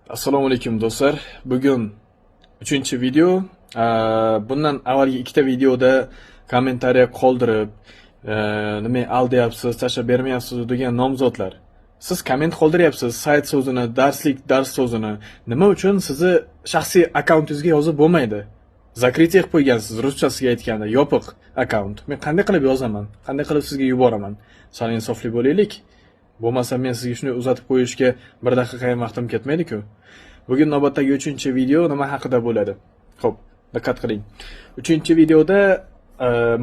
Assalomu alaykum, do'stlar. Bugun uchinchi video. Bundan avvalgi ikkita videoda kommentariya qoldirib, nima aldayapsiz, tashlab bermayapsiz degan nomzodlar. Siz komment qoldiryapsiz, sayt so'zini, darslik, dars so'zini. Nima uchun sizni shaxsiy akkauntingizga yozib bo'lmaydi? Закрытие qilib qo'ygansiz, ruschasiga aytganda, yopiq akkaunt. Men qanday qilib yozaman? Qanday qilib sizga yuboraman? Sal insofli bo'laylik. Bo'lmasa men sizga shuni uzatib qo'yishga bir daqiqa ham vaqtim ketmaydi-ku. Bugun navbatdagi uchinchi video nima haqida bo'ladi? Xo'p, diqqat qiling. Uchinchi videoda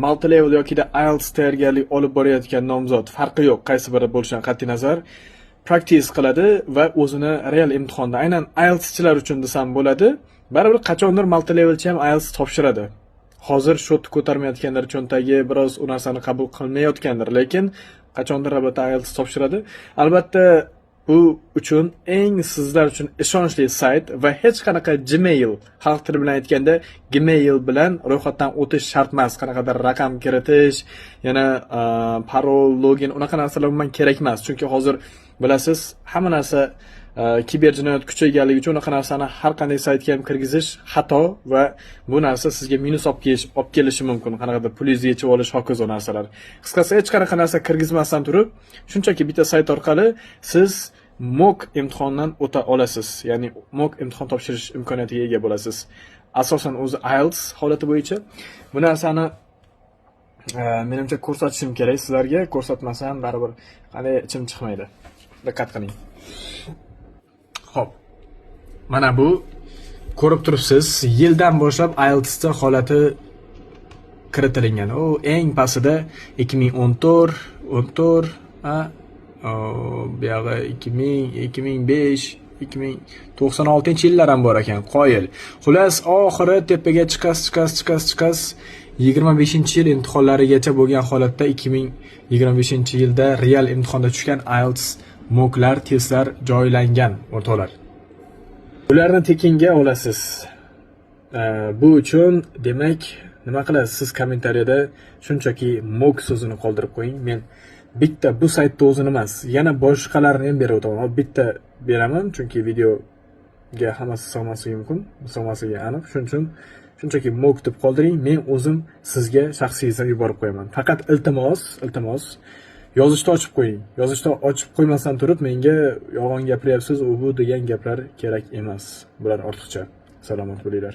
multi level yokida IELTS tayyorgarlik olib borayotgan nomzod, farqi yo'q, qaysi biri bo'lishidan qat'iy nazar, practice qiladi va o'zini real imtihonda, aynan IELTSchilar uchun desam bo'ladi. Baribir qachondir multi levelchi ham IELTS topshiradi. Hozir счёт ko'tarmayotganlar cho'ntagi biroz u narsani qabul qilmayotgandir, lekin qachondir albatta IELTS topshiradi. Albatta, bu uchun eng sizlar uchun ishonchli sayt va hech qanaqa Gmail, xalq tili bilan aytganda Gmail bilan ro'yxatdan o'tish shart emas. Qanaqadir raqam kiritish, yana parol, login, unaqa narsalar umuman kerak emas. Chunki hozir bilasiz, hamma narsa kiber jinoyat kuchayganligi uchun unaqa narsani har qanday saytga ham kirgizish xato va bu narsa sizga minus olib kelishi mumkin. Qanaqadir pulingizni yechib olish, hokazo narsalar. Qisqasi, hech qanaqa narsa kirgizmasdan turib, shunchaki bitta sayt orqali siz mock imtihondan o'ta olasiz. Ya'ni mock imtihon topshirish imkoniyatiga ega bo'lasiz. Asosan o'zi IELTS holati bo'yicha bu narsani menimcha ko'rsatishim kerak sizlarga. Ko'rsatmasam baribir qanday ichim chiqmaydi. Diqqat qiling. Xo'p. Mana bu ko'rib turibsiz, yildan boshlab IELTSda holati kiritilingan. U eng pastida 2014, 14, a, buyog'i 2000, 2005, 2096-yillar ham bor ekan, qoyil. Xullas, oxiri tepaga chiqasiz, chiqasiz, chiqasiz, chiqasiz. 25-yil imtihonlarigacha bo'lgan holatda 2025-yilda real imtihonda tushgan IELTS mocklar, testlar joylangan, o'rtoqlar. Bularni tekinga olasiz. Bu uchun demak nima qilasiz? Siz kommentariyada shunchaki mock so'zini qoldirib qo'ying. Men bitta bu saytda o'zini emas, yana boshqalarini ham berib o'taman. Hop, bitta beraman, chunki videoga hammasi sig'masligi mumkin, sig'masligi aniq. Shuning uchun shunchaki mock deb qoldiring, men o'zim sizga shaxsiyingizdan yuborib qo'yaman. Faqat iltimos, iltimos, yozishni ochib qo'ying. Yozishni ochib qo'ymasdan turib menga yolg'on gapiryapsiz, u bu degan gaplar kerak emas. Bular ortiqcha. Salomat bo'linglar.